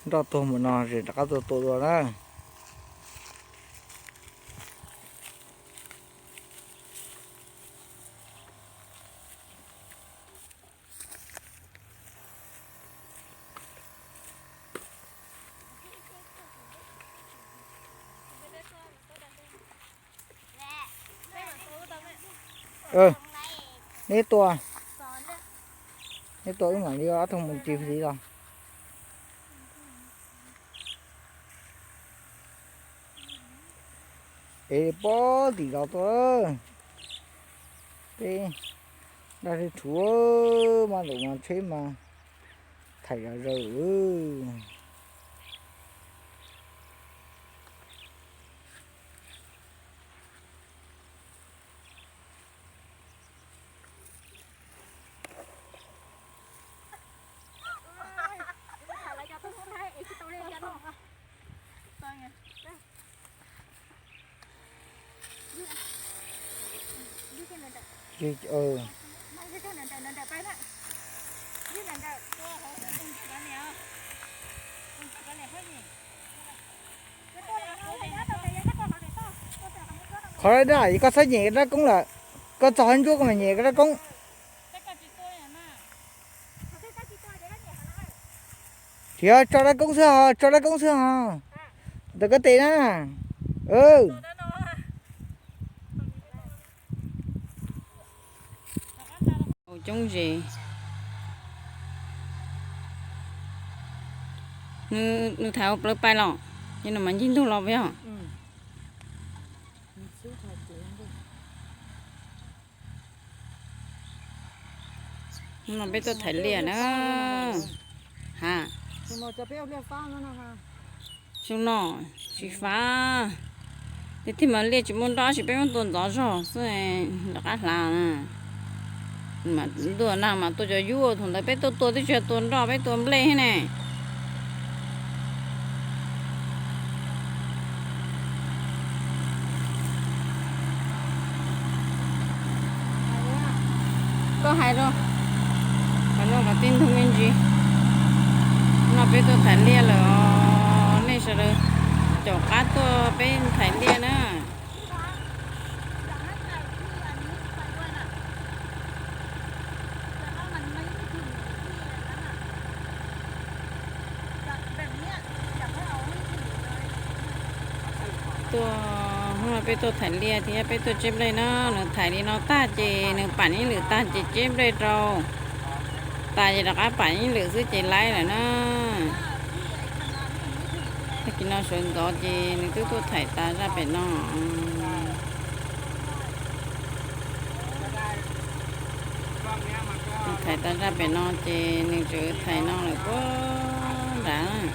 Nroj tuag mus no ces rov qab tuaj tua dua na. Neb tua, neb tua wb mam li ob tug mus ris li los. Es pob tim zos tuaj, peb daj rhuv, mas lawm mas tsheb mas thaij zom zaws. Qhov no koj txhob nyem rab koob lawm, koj txog qhov ntsuab koj mam nyem rab koob. Thiab tso rab koob xwb ho, tso rab koob xwb ho. Ntawm koj tes na. Coob zes. Nws thaiv ua plawv pais los, ces nws mam ncig ntug los puas yog? Hnub no peb tuaj thaiv liaj na. Ha. Xyoo no tsis fav, tiag tiag mas liaj tsis muaj nroj, tab sis peb muab tua ntxov zog xwb, rov qab hlav na. Mas ntuj nag mas tua cov yub, thaum ntawd peb tuaj tua twb tsis yog tua nroj, peb tua nplej thiab ne. Koj hais rau, qhov no qhov tij ntug me ntsis. No peb tuaj thaiv liaj lawm os, nej sawv daws caum qab tuaj peb thaiv liaj na. Tuaj, hnub no peb tuaj thaiv liaj thiab peb tuaj tseb nplej na, nws thaiv li no tag ces nws pam ib lwm tag ces tseb nplej rau. Tas ces rov qab pam ib lwm xwb ces laib lawm na. Tag kis no sawv ntxov ces nws twb tuaj thaiv tas zaj pem no. Nws thaiv tas zaj pem no ces nws tseem thaiv no lawm puag nrad.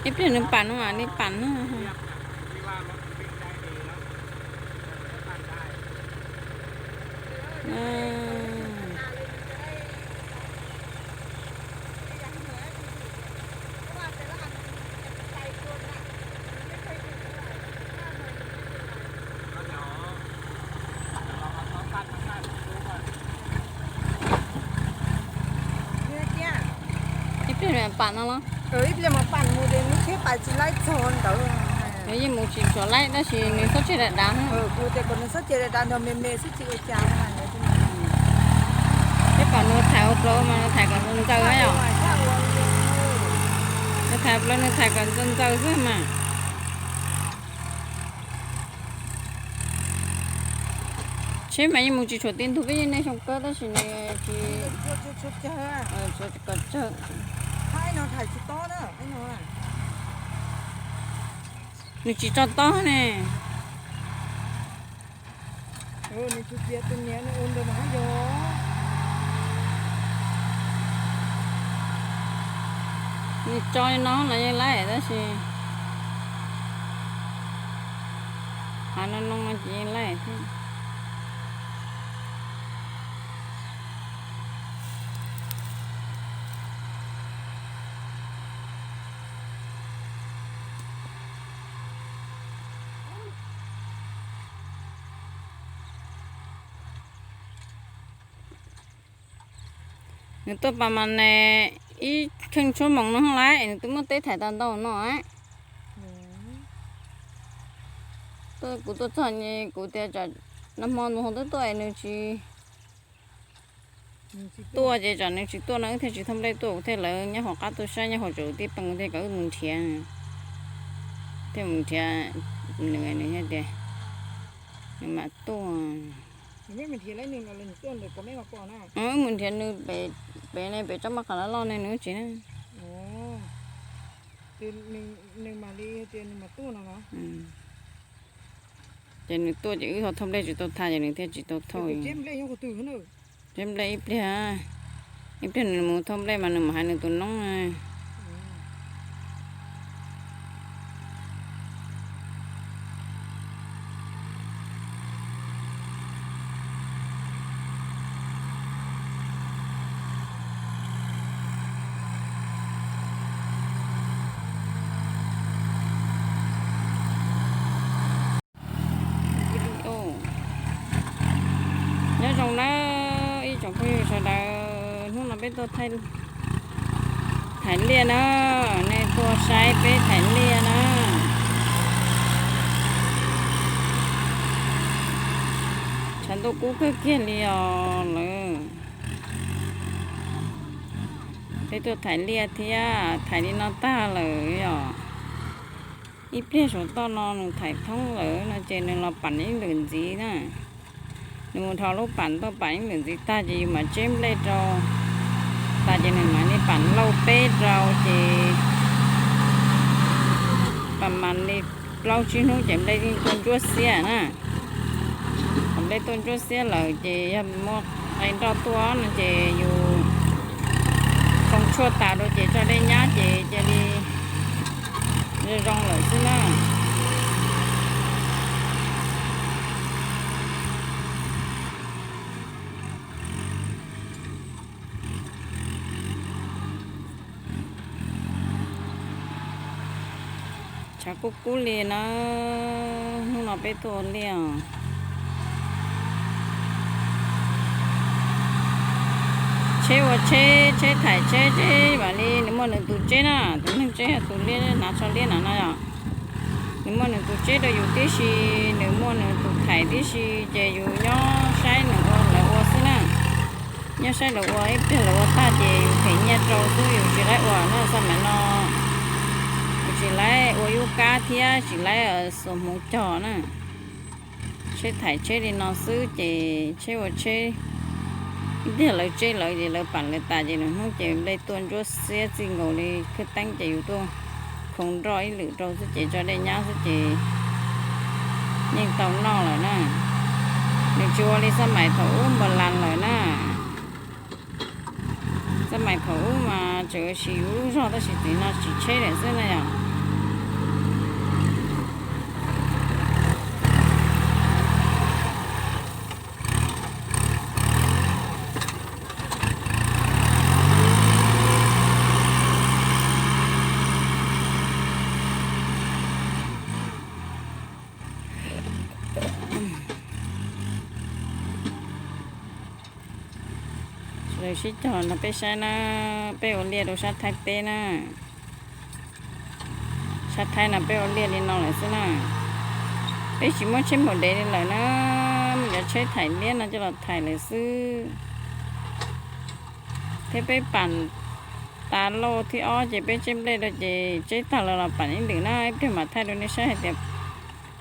Ib pliag nws pam no mam li pam na. Ib pliag mam pam no los? Ib pliag mam pam mus ces nws thiaj pam tsis laib txog ntawd. Nws yeej mus tsis tshua laib tab sis nws txhob tseg dav dav. Kuv tias kom nws txhob tseg dav dav, nws me me xwb tsis ua cas. Peb kom nws thaiv ua plaws mas nws thaiv kom ntxaws ntxaws yom. Nws thaiv ua plaws nws thaiv kom ntxaws ntxaws xwb mas. Tsheb mas yeej mus tsis tshua tij ntug, peb yeej nej xyoo kawg tab sis nws tsis kom tsawg. Nws tsis tso tob ne. Nws tso li no los yeej laib tab sis hav no no no ces yeej laib thiab. Nws tuaj pas mas ne ib kheej tshuab moos no lawm, nws twb muaj teb thaiv tau ntau no. Kuv tuaj txog, kuv tias nag hmo nws ho twb tuaj, nws tsis tuaj ces tsam nws tsis tuaj no wb thiaj tsis thauj nplej tuaj, kuv thiaj lawv nyob hauv qab tuaj saib, nyob hauv tsev tib pees, kuv thiaj kom wb mus nrhiav, thiaj mus nrhiav nws, nws tias nws mam tuaj. Wb mus nrhiav nws pem, pem ne, pem tsob maj qas loj loj ne, nws tsis na. Ces nws tuaj ces wb ho thauj nplej tsis tau tag ces nws thiaj tsis tau thauj. Tsiab nplej ib pliag, ib pliag nws mus thauj nplej mas nws mam hais nws tus noob. Nyob zoo nawb ib tsoom phooj ywg sawv daws, hnub no peb tuaj thaiv liaj na, nej tuaj saib peb thaiv liaj na. Tshav ntuj kub kawg kiag li os lawm. Peb tuaj thaiv liaj thiab thaiv li no tag lawm os. Ib pliag saum toj no nws thaiv thoob lawm no ces nws los pam ib lwm ntxiv na. Nws mus dhos lub pam tuaj pam ib lwm ntxiv tag ces yus mam tseb nplej rau tas ces nws mam li pam lauj peb rau ces pam mam li plaub tsib hnub ces nplej yeej tuaj ntsuab xiab na. Thaum nplej tuaj ntsuab xiab lawm ces yog muaj qe nroj tuaj no ces yus tsoo tshuaj tas rau ces tso dej nyab ces cia li zoo zoo lawm xwb na. Tshav kub kub li na, hnub no peb tuaj ua liaj. Tsheb ua tsheb, tsheb thaim tsheb, tsheb vam li nws muaj nws tus tsheb na, tus neeg tsheb tus liab hnav tsho liab na no yom. Nws muaj nws tus tsheb rau yus tib si, nws muaj nws tus thaim tib si, ces yus nyob saib nws ua lawv ua xwb na. Nyob saib lawv ua ib pliag lawv ua tag ces yus them nyiaj rau xwb, yus tsis laib ua na, xab maim no yus tsis laib ua yub kab thiab tsis laib xuas hmuv cog na. Tsheb thaim tsheb li no xwb ces tsheb ua tsheb, ib pliag lawv tseb lawv ces lawv pam lawv tas ces lwm hnub ces nplej tuaj ntsuab xiab txij nkaus li khwb teeb ces yus tuaj khoo nroj ib lwm rau xwb ces tso dej nyab xwb ces yeej tau noj lawm na. Nws tsis ua li xab maim thaum ub npawg las lawm na. Xab maim thaum ub mas tseem siv yus lub zog tab sis txij no siv tsheb lawm xwb na yom. Sawv daws sib cog no peb saib na, peb ua liaj rau sab Thaib teb na. Sab Thaib no peb ua liaj li no lawm xwb na. Peb tsis muab tsheb npaum dev li lawm na, muab cov tsheb thaim liab no coj los thaim lawm xwb. Thiab peb pam tas lauj thib ob ces peb tseb nplej rau ces tseb tag lawm los pam ib lwm na, ib pliag mam thaij rau nej saib hais tias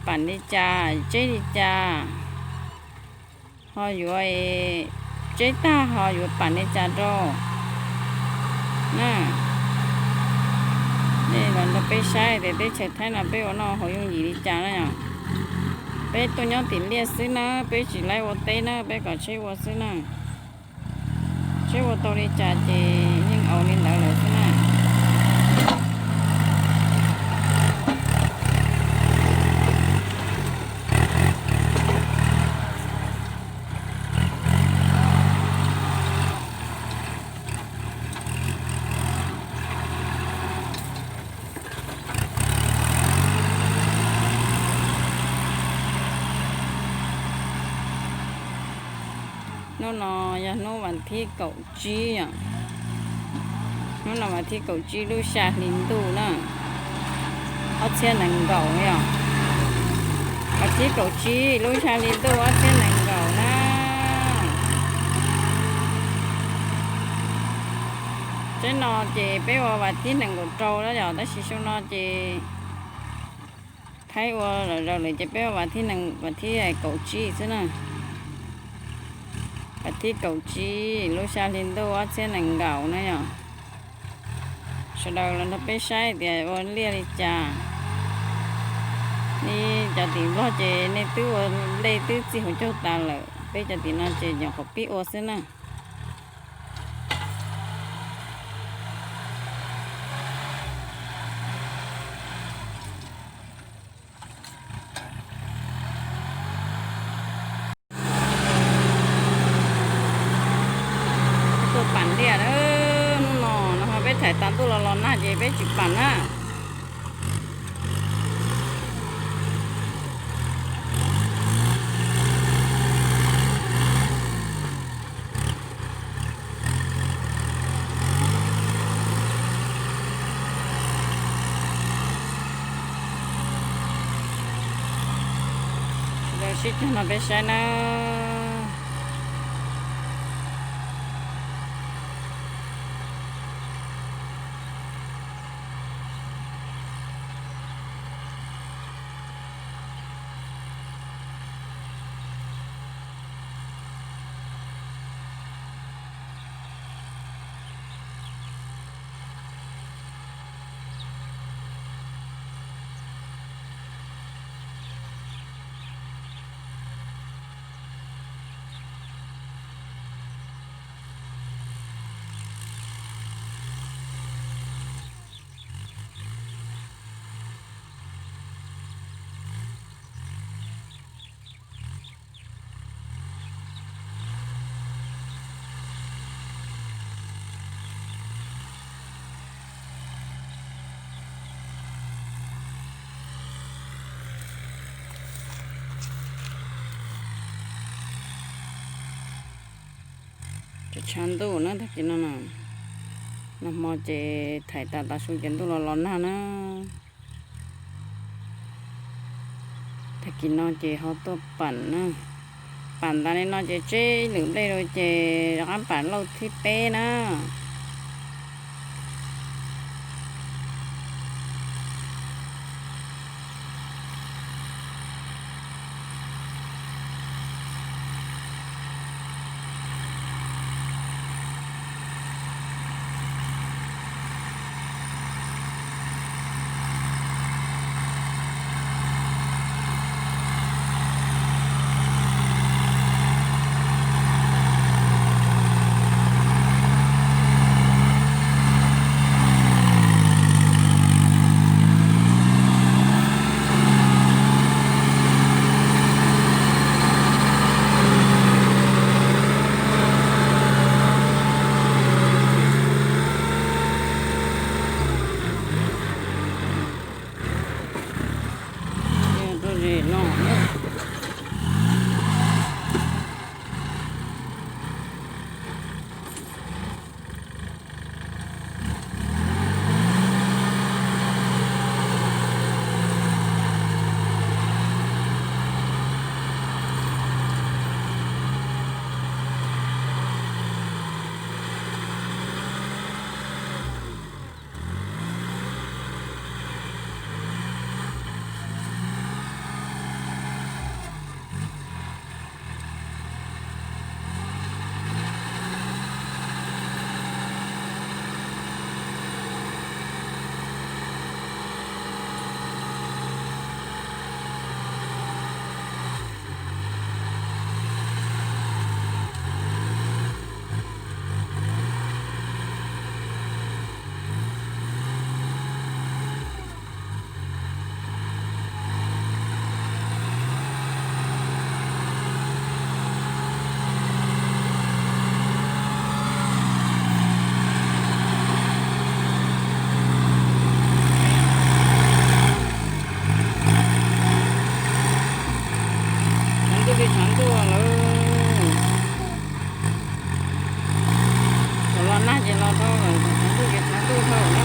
pam li cas, tseb li cas, ho yuav tseb tag ho yuav pam li cas rau na. Nej los nrog peb saib tias teb chaws Thaib no peb ua noj haus yooj yim li cas na yom. Peb tuaj nyob tim liaj xwb na, peb tsis laib ua teb na, peb kom tsheb ua xwb na. Tsheb ua tau li cas ces yeej ua li ntawd lawm xwb na. No Hnub no yog hnub vas thib kaum tsib yom. Hnub no vas thib kaum tsib lub xya hli ntuj na, ob txhiab nees nkaum yom. Vas thib kaum tsib lub xya hli ntuj ob txhiab nees nkaum na. Teb no ces peb ua vas thib nees nkaum rau na yom, tab sis xyoo no ces Thaib ua lawm zaws lawm ces peb ua vas thib nees, vas thib kaum tsib xwb na. Vas thib kaum tsib lub xya hli ntuj ob txhiab nees nkaum na yom. Sawv daws los nrog peb saib tias ua liaj li cas. Nej cov tim Nplog ces nej twb ua liaj twb txij hauv caug tas lawm, peb cov tim no ces nyuam qhuav pib ua xwb na. Tuaj pam liaj na, hnub no no ho peb thaim tas ntuj los los nag ces peb tsis pam na. Sib cog no peb saib na. Tshav ntuj na tag kis no, nag hmo ces thaim tas tav su ces ntuj los los nag na. Tag kis no ces ho tuaj pam na. Pam tas li no ces tseb ib lwm nplej rau ces rov qab pam lauj thib peb na. Los rau lawm, tsaus ntuj ces tsaus ntuj dhau lawm na.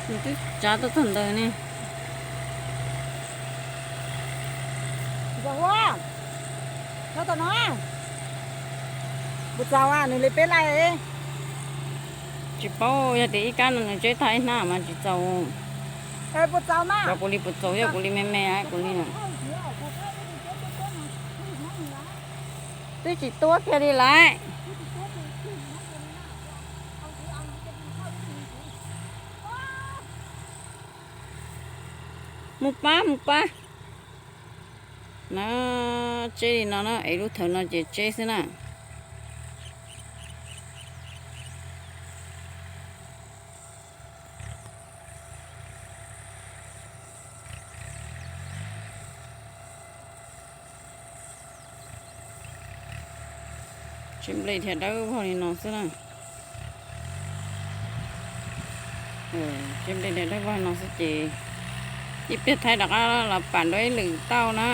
Nws twb tsav tuaj txog ntawd ne. Nyob tom no, puas txaus? Nws li peb laj. Tsis paub, yog tias ib kab no nws tseb tag ib hnab mas tsis txaus. Puas txaus mas? Kuv li puas txaus, yog kuv li me me kuv li. Twb tsis tuab kiag li lawm. Mus pab, mus pab. Na, tseb li no na, es lub thawv no ces tseb xwb na. Tseb nplej thiaj dawb vog li no xwb na. Cov npe daim dawb vog no xwb ces ib pliag Thaib rov qab los pam dua ib lwm tauj na.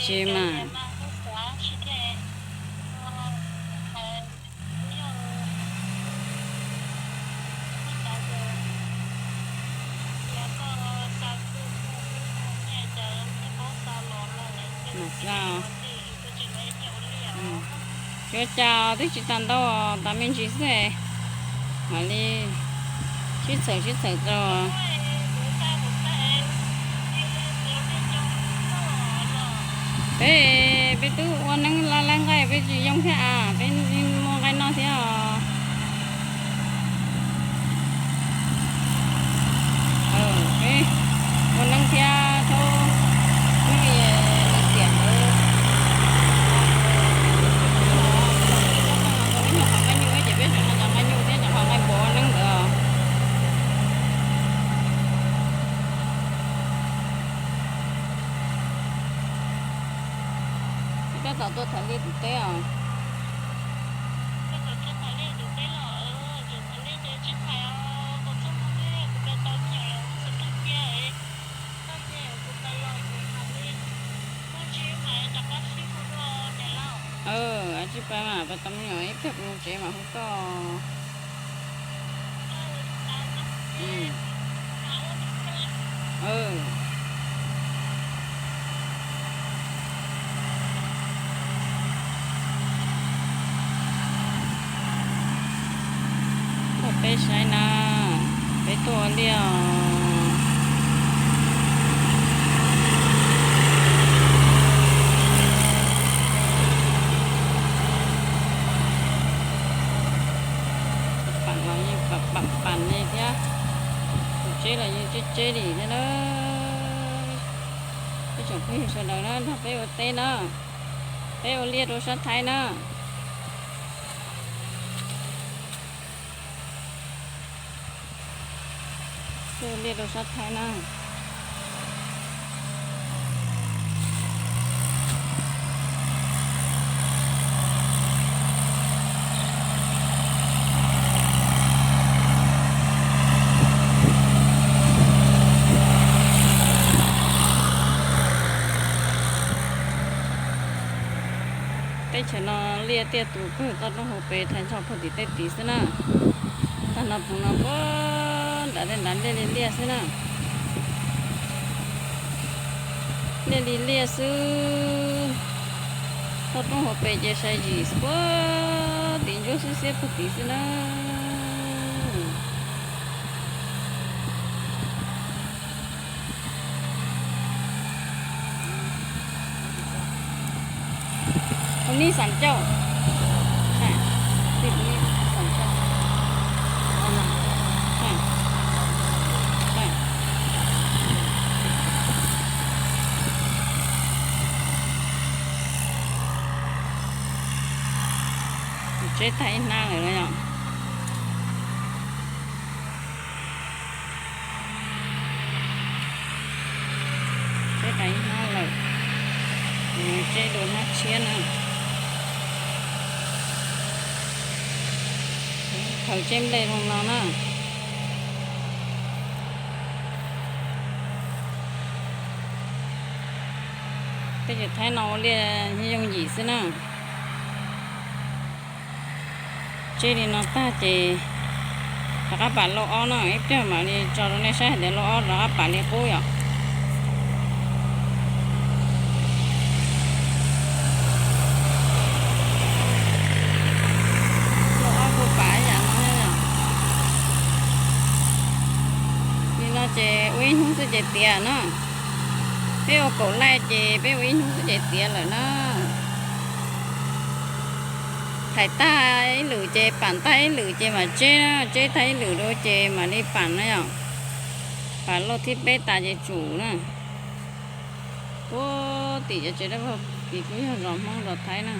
Tsis mas. Mas xa. Cov cas twb tsis tag ntau, tas me ntsis xwb, mam li sib txhawm sib txhawm rau. Peb, peb twb ua neeb laj laj nqaij, peb tsis yoo thiab as, peb muaj nqaij noj thiab os. Peb ua neeb thiab thaub hnub xiam ntawd. Peb nyuam qhuav nqaij nyuj ces peb tseem nqa cov nqaij nyuj thiab cov qhov nqaij npua ua neeb ntawd. Tab tom tuaj tham liaj tus teb os. Tsis pais mas pais tos me nyuam ib pliag kuv los tsev mas hu koj. Tuaj peb saib na, peb tuaj ua liaj os. Pam los yeej pam pam li thiab, tus tseb los yeej tseb tseb li thiab na. Peb tsoom phooj ywg sawv daws na, nrog peb ua teb na, peb ua liaj rau sab Thaib na. Peb ua liaj rau sab Thaib na. Teb chaws no liaj tiaj tus kawg, toj roob hauv pes thaiv ntsho puag tim tej tid xwb na. Tag no phoov no puag nram tej nrad liaj li liaj xwb na. Liaj li liaj xwb. Toj roob hauv pes ces sai zim puag tim ntsuab xwb xiab puag tid xwb na. Ua nib xam cauj. Sai, ua nib xam cauj. Sai, sai. Tseb tag ib hnab lawm no yom. Tseb tag ib hnab lawm, tseb dua hnab tshiab na. Khaws tseb nplej zoo no na. Teb chaws Thaib no ua liaj yooj yim xwb na. Tseb li no tag ces rov qab pam lauj ob na, ib pliag mam li tso rau nej saib hais tias lauj ob rov qab pam li qub yom. Lauj ob kuj pam ib yam no yom. Li no ces ua ib hnub xwb ces tiav na. Peb ua kaum laij ces peb ua ib hnub xwb ces tiav lawm na. Thaiv tag ib lwm ces pam tag ib lwm ces mam tseb na, tseb tag ib lwm dua ces mam li pam na yom. Pam lauj thib peb tas ces tsum na. Puag tim cov tsev dab laug tid kuj yog zos Hmoob zos Thaib na.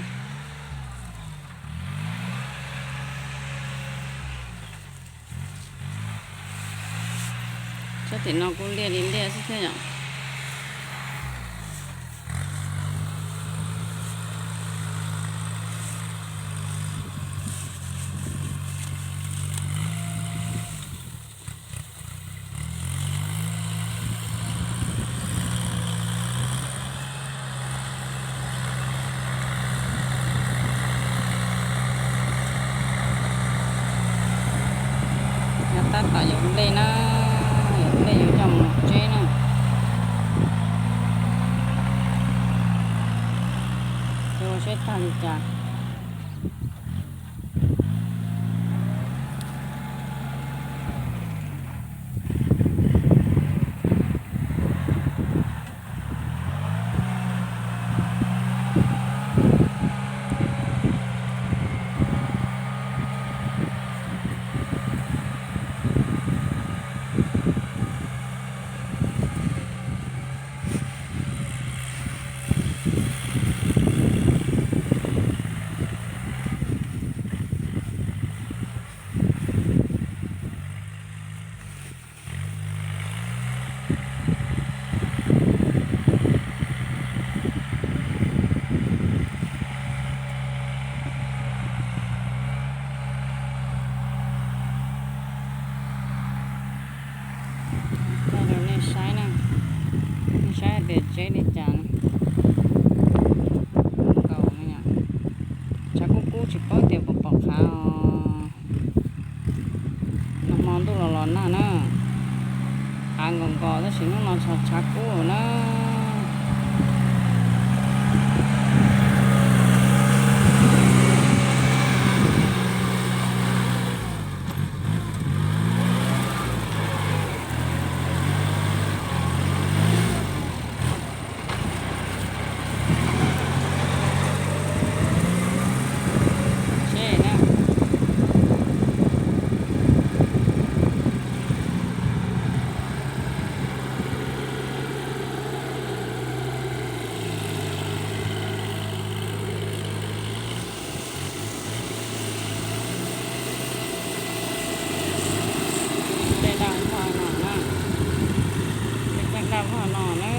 Sab tim no kuj liaj li liaj xwb thiab yom. Nyob tab tom yuav nplej na, yuav nplej yuav coj mus tseb na. Ces ua saib tag li cas. Thaij rau nej saib na, nej saib hais tias tseb li cas. Nkaus no, tshav kub kub tsis paub tias puas pom qhav os. Nag hmo ntuj los los nag na, qav nkaus nkaus tab sis hnub no tshav tshav kub na. Dej daj vog no na, dej daj vog no na.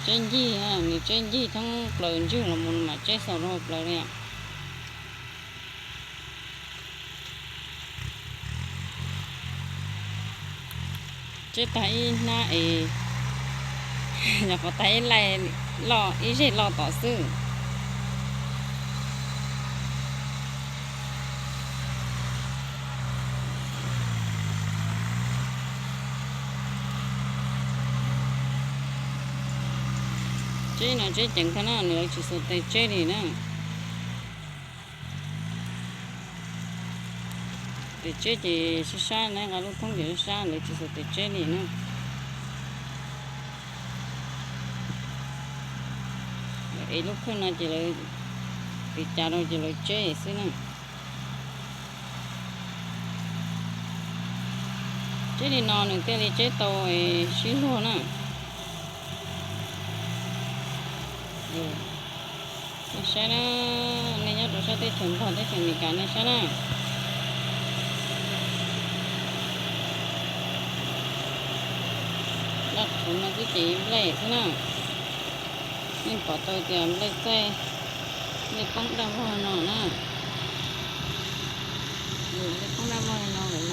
Tseb ncig, nws tseb ncig thoob plaws ntswg los mus mas tseb xaus rau hauv plawv li. Tseb tag ib hnab es nyuam qhuav tag ib laij loj ib zeg loj tom xwb. Tseb no tseb ceev kawg na, nws lawv tsis xuas tes tseb li na. Tes tseb ces sab sab na, nqa lub thoob ces sab sab, lawv tsis xuas tes tseb li na. Lawv ev lub khwj no ces lawv tiv cav rau ces lawv tseb xwb na. Tseb li no nws thiaj li tseb tau sib luag na. Nej saib na, nej nyob rau sab teb chaws Nplog teb chaws Amelikas nej saib na. Daj rhuv no twb ces nplej xwb na. Nej pom tau tias nplej txaij, nplej poob daj vog no na. Nplej poob daj vog no lawm.